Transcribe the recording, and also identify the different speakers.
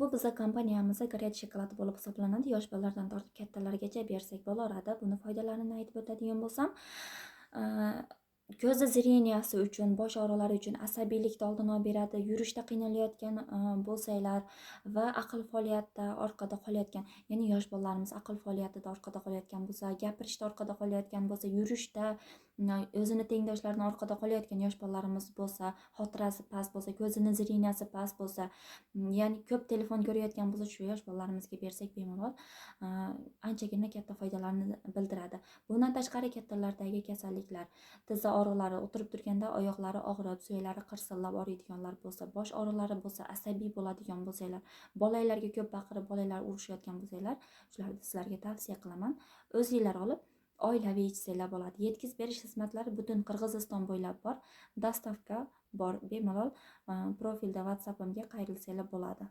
Speaker 1: Bu biza kompaniyamizda горячий shokolad bo'lib hisoblanadi. Yosh bolalardan tortib kattalargacha bersak bo'laveradi. Buni foydalarini aytib o'tadigan bo'lsam, ko'zi зрения si uchun, bosh og'riqlari uchun, asabiylikni oldini olib beradi, yurishda qiynalayotgan bo'lsanglar va aql faoliyatida orqada qolayotgan, ya'ni yosh bolalarimiz aql faoliyatida orqada qolayotgan bo'lsa, gapirishda orqada qolayotgan bo'lsa, yurishda o'zini tengdoshlaridan orqada qolayotgan yosh bolalarimiz bo'lsa, xotirasi past bo'lsa, ko'zini зрения si past bo'lsa, ya'ni ko'p telefon ko'rayotgan bo'lsa, shu yosh bolalarimizga bersak bemalol anchagina katta foydalarni bildiradi. Bundan tashqari kattalardagi kasalliklar, tizza og'riqlari, o'tirib turganda oyoqlari og'rib, suyaklari qirsillab og'riydiganlar bo'lsa, bosh og'riqlari bo'lsa, asabiy bo'ladigan bo'lsanglar, bolalarga ko'p baqirib, bolalar urushayotgan bo'lsanglar, shularni sizlarga tavsiya qilaman. O'zinglar olib oilaviy ichsanglar bo'ladi. Yetkazib berish xizmatlari butun Qirg'iziston bo'ylab bor. Доставка bor. Bemalol profilda WhatsAppimga qayrilsanglar bo'ladi.